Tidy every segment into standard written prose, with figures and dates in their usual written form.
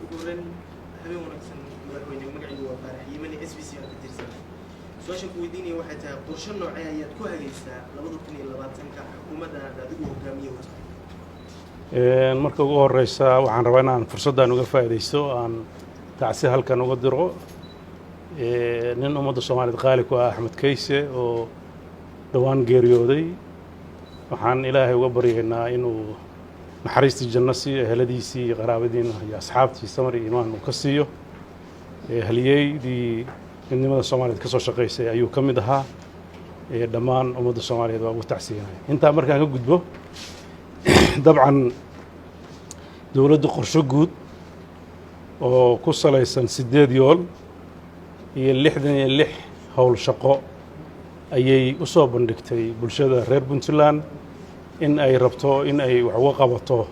Ugu horreyn, habeen wanaagsan, madaxweyne. Magacaygu waa Faarax Yimani, SBC aan ka tirsan. Su-aashan ku weydiinaya waxay tahay: qorshe noocee ayaad ku hagaysaa 2020-ka xukuumadda aad adigu hogaamiye u tahay? Marka ugu horeysa, waxaan rabaa in aan fursaddan uga faa'iidaysto, aan tacsi halkan uga diro nin ummadda Soomaaliyeed qaali ku ah, Axmed Kayse, oo dhowaan geeriyooday. Waxaan Ilaahay uga baryaynaa inuu naxariistii janno siiyo, eheladiisii iyo qaraabadiina iyo asxaabtii samar iyo iimaan uu ka siiyo. Halyeydii midnimada Soomaaliyeed ka soo shaqaysay ayuu ka mid ahaa. Dhammaan ummadda Soomaaliyeed waa ugu tacsiyanaya. Intaa markaan ka gudbo, dabcan dowladda qorsho guud oo ku salaysan 8 yool iyo 66 howl shaqo ayay u soo bandhigtay bulshada reer Puntland in ay rabto in ay wax uga qabato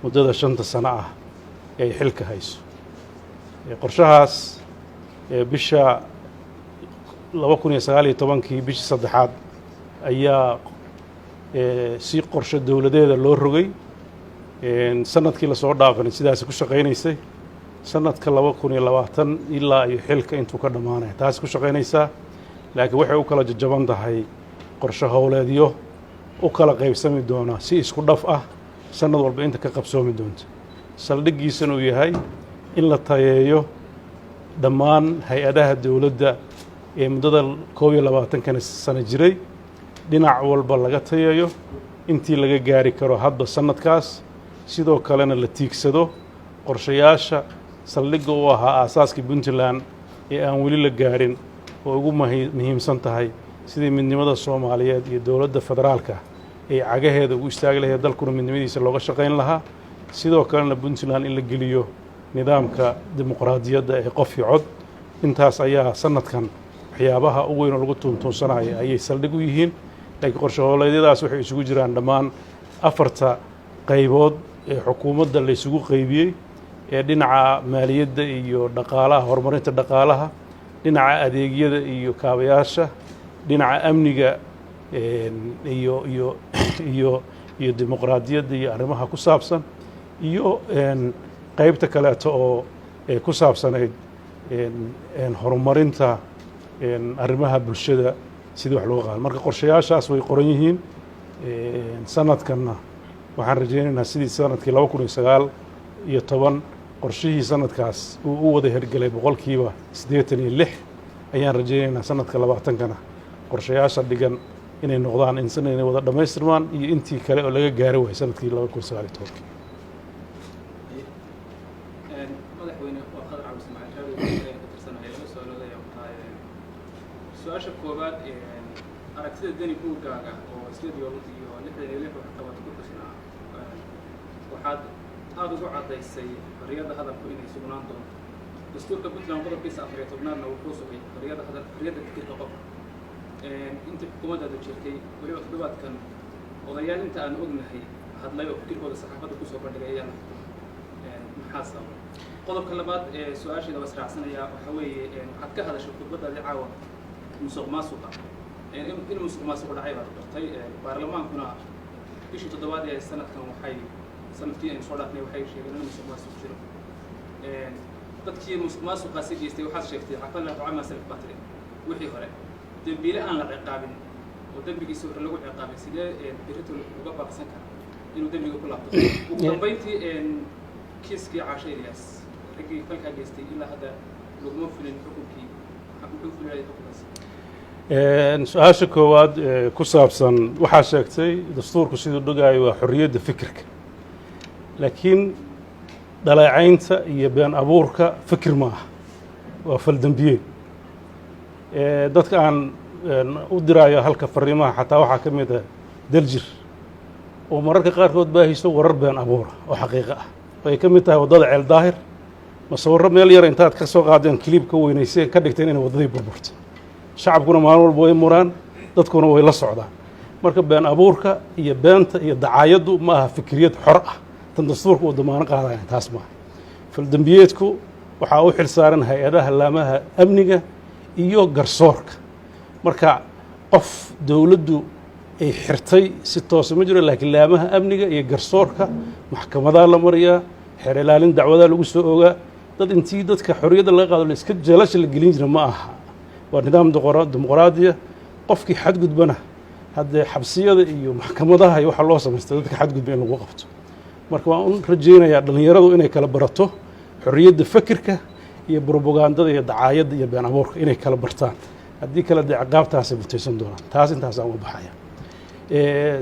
muddada 5-ta sano ah ee ay xilka hayso. Qorshahaas bisha 2019-kii, bishii saddexaad, ayaa si qorsho dowladeeda loo rogay. Sanadkii lasoo dhaafanay sidaasi ku shaqaynaysay. Sanadka 2020 ilaa iyo xilka intuu ka dhammaanaya taasi ku shaqaynaysaa, laakiin waxay u kala jajaban tahay qorshe howleedyo u kala qaybsami doona si isku dhaf ah sanad walba inta ka qabsoomi doonta, saldhiggiisana uu yahay in la tayeeyo dhammaan hay-adaha dowladda ee muddada 21-kana sano jiray, dhinac walba laga tayeeyo intii laga gaari karo hadba sanadkaas. Sidoo kalena la tiigsado qorshayaasha saldhigga u ahaa aasaaskii Puntland ee aan weli la gaarin, oo ugu muhiimsan tahay sidii midnimada Soomaaliyeed iyo dowladda federaalka ay cagaheeda ugu istaagi lahayd, dalkuna midnimadiisa looga shaqayn lahaa. Sidoo kalena Puntland in la geliyo nidaamka dimuqraadiyadda ee qof iyo cod. Intaas ayaa sanadkan waxyaabaha ugu weyn oo lagu tuuntuunsanaya ayay saldhig u yihiin. Laakiin qorshe howleedyadaas waxay isugu jiraan dhammaan afarta qaybood ee xukuumadda la isugu qaybiyey, ee dhinaca maaliyadda iyo dhaqaalaha, horumarinta dhaqaalaha, dhinaca adeegyada iyo kaabayaasha, dhinaca amniga iyo dimuqraadiyadda iyo arrimaha ku saabsan, iyo qaybta kaleeto oo ku saabsanayd horumarinta arrimaha bulshada sidii wax looga qaado. Marka qorshayaashaas way qoran yihiin. Sanadkanna waxaan rajaynaynaa sidii sanadkii 2019 qorshihii sanadkaas uu u wada hergelay 86%, ayaan rajaynaynaa sanadka 20-kana qorshayaasha dhigan inay noqdaan in inay wada dhammaystirmaan iyo intii kale oo laga gaari waayay sanadkii 2019-kii. Madaxweyne, waa Qadar Cabdi Ismaaciil Raawi ayaan ka tirsanahay. Laba su-aalood ayaan wataa. Su-aasha koowaad, aragtida Deni buuggaaga oo 8 yool iyo 66 waxqabad ku xusnaa, waxaad aada ugu caddaysay xorriyadda hadalku inay sugnaan doonto. Dastuurka Puntland qodobkiisa 14-aadna wuxuu sugay xorriyadda hadal, xorriyadda fikirka qofka. Intii xukuumaddaadu jirtay, weliba toddobaadkan, odayaal inta aan ognahay hadlay oo fikirkooda saxaafadda kusoo bandhigay ayaa la xukumay. Maxaa sababay? Qodobka labaad ee su-aasheeda waa israacsanayaa, waxaa weeye, waxaad ka hadashay khudbaddaadii caawa musuq maasuqa. In musuq maasuq dhacay baad qortay. Baarlamaankuna bishii toddobaad ee sanadkan, waxay sanadkii aynu soo dhaafnay, waxay sheegeen in musuq maasuq jiro. Dadkii musuq maasuqaasi geystay waxaad sheegtay "cafallahu camaa salaf" baa tiri. Wixii hore, dembiile aan la ciqaabin oo dembigiisa hore lagu ciqaabay, sidee berrito uga baaqsan kara inuu dembiga ku laabto? Ugu dambayntii, kiiskii Caasho Ilyas, raggii falkaa geystay ilaa hadda laguma fulin xukunkii. Muxuu fulinaya xukunkaas? Su-aasha koowaad ee ku saabsan waxaa sheegtay, dastuurku siduu dhogaayo waa xorriyadda fikirka, laakiin dhaleecaynta iyo been abuurka fikir ma aha, waa faldembiyeed. Dadka aan u diraayo halka fariimaha xataa waxaa ka mid ah Daljir, oo mararka qaarkood baahiso warar been abuura oo xaqiiqo ah, oo ay ka mid tahay waddada Ceel Daahir, masawirro meel yar intaad ka soo qaadeen, clip ka weynayseen, ka dhigteen inay waddadii burburtay. Shacabkuna maalin walba way muraan, dadkuna way la socdaan. Marka been abuurka iyo beenta iyo dacaayaddu ma aha fikriyad xor ah tan dastuurka uu damaano qaadaya, taas maaha. Faldembiyeedku waxaa u xil saaran hay-adaha laamaha amniga iyo garsoorka. Marka qof dowladdu ay xirtay si toosa ma jiro, laakiin laamaha amniga iyo garsoorka, maxkamadaa la mariyaa, xeer ilaalin dacwadaa lagu soo ogaa. Dad intii dadka xorriyadda laga qaado la iska jeelasha la gelin jira ma aha. Waa nidaam dimuqraadiya. Qofkii xadgudbana haddee xabsiyada iyo maxkamadaha iyo waxaa loo samaystay dadka xadgudba in lagu qabto. Marka waan u rajaynayaa dhallinyaradu inay kala barato xorriyadda fakirka iyo brobagandada iyo dacaayadda iyo been abuurka inay kala bartaan. Haddii kale dee ciqaabtaasay mutaysan doonaan. Taas intaasaan uga baxaya.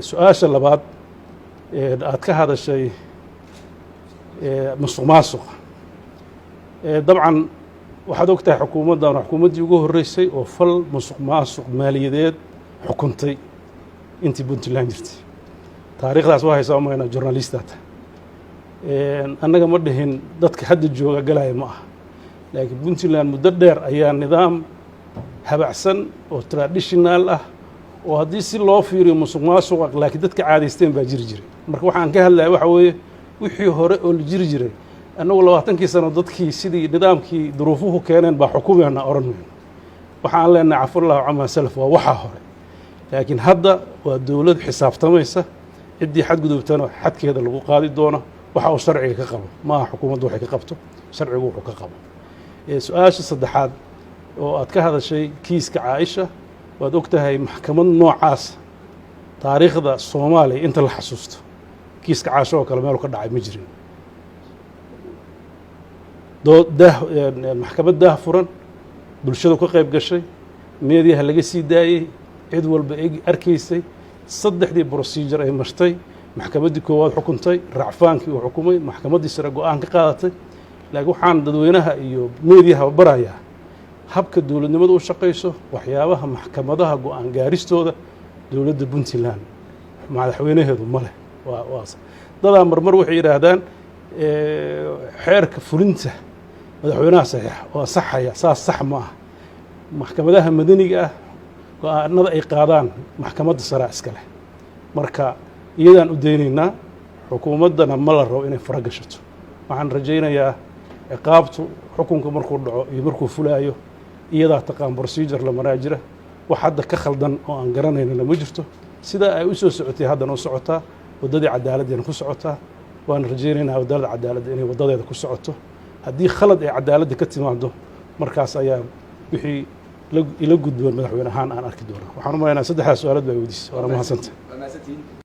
Su-aasha labaad aad ka hadashay, musuq maasuqa, dabcan waxaad og tahay xukuumaddan waa xukuumaddii ugu horreysay oo fal musuq maasuq maaliyadeed xukuntay intii Puntland jirtay. Taariikhdaas waa haysaa umayna journalistata. Annaga ma dhihin dadka hadda jooga galaya ma aha, laakiin Puntland muddo dheer ayaa nidaam habacsan oo traditional ah oo haddii si loo fiiriyo musuq maasuqa laakiin dadka caadaysteen baa jiri jiray. Marka waxaan ka hadlaya waxa weeye wixii hore oo la jiri jiray. Annagu 20kii sano dadkii sidii nidaamkii duruufuhu keeneen baa xukumeena oran mayno. Waxaan leenahay cafallahu camaa salaf, waa waxaa hore, laakiin hadda waa dowlad xisaabtamaysa, ciddii xadgudubtana xadkeeda lagu qaadi doono waxa uu sharciga ka qabo. Ma aha xukuumaddu waxay ka qabto, sharcigu wuxuu ka qabo. Su-aasha saddexaad oo aad ka hadashay, kiiska Caaisha, waad og tahay maxkamad noocaas taariikhda Soomaaliya inta la xasuusto kiiska Caasho oo kale meelu ka dhacay ma jirin. Dood daah, maxkamad daah furan, bulshadu ka qayb gashay, meediyaha laga sii daayey, cid walba eg arkaysay, saddexdii procedure ay martay, maxkamaddii koowaad xukuntay, racfaankii uu xukumay, maxkamaddii sare go-aan ka qaadatay. Laakiin waxaan dadweynaha iyo meediyaha barayaa habka dowladnimadu u shaqayso, waxyaabaha maxkamadaha go-aan gaaristooda dowladda Puntland madaxweynaheedu ma leh. Waa dadaa marmar waxay yidhaahdaan xeerka fulinta madaxweynaha saxiixa oo ansaxaya. Saas sax ma ah. Maxkamadaha madaniga ah go-aanada ay qaadaan maxkamadda saraa iska leh. Marka iyadaan u daynaynaa, xukuumaddana ma la rabo inay fara gashato. Waxaan rajaynayaa ciqaabtu xukunka markuu dhaco iyo markuu fulaayo iyadaa taqaan, procedure la maraa jira. Wax hadda ka khaldan oo aan garanaynana ma jirto. Sidaa ay u soo socotay haddana u socotaa, waddadii cadaaladdeena ku socotaa. Waan rajaynaynaa waddada cadaaladda inay waddadeeda ku socoto. Haddii khalad ay cadaaladda ka timaado, markaas ayaa wixii ila gudboon madaxweyne ahaan aan arki doonaa. Waxaan u malaynaa saddexdaas su-aalood baa weydiisay, waana mahadsantah. Waa mahadsantihiin.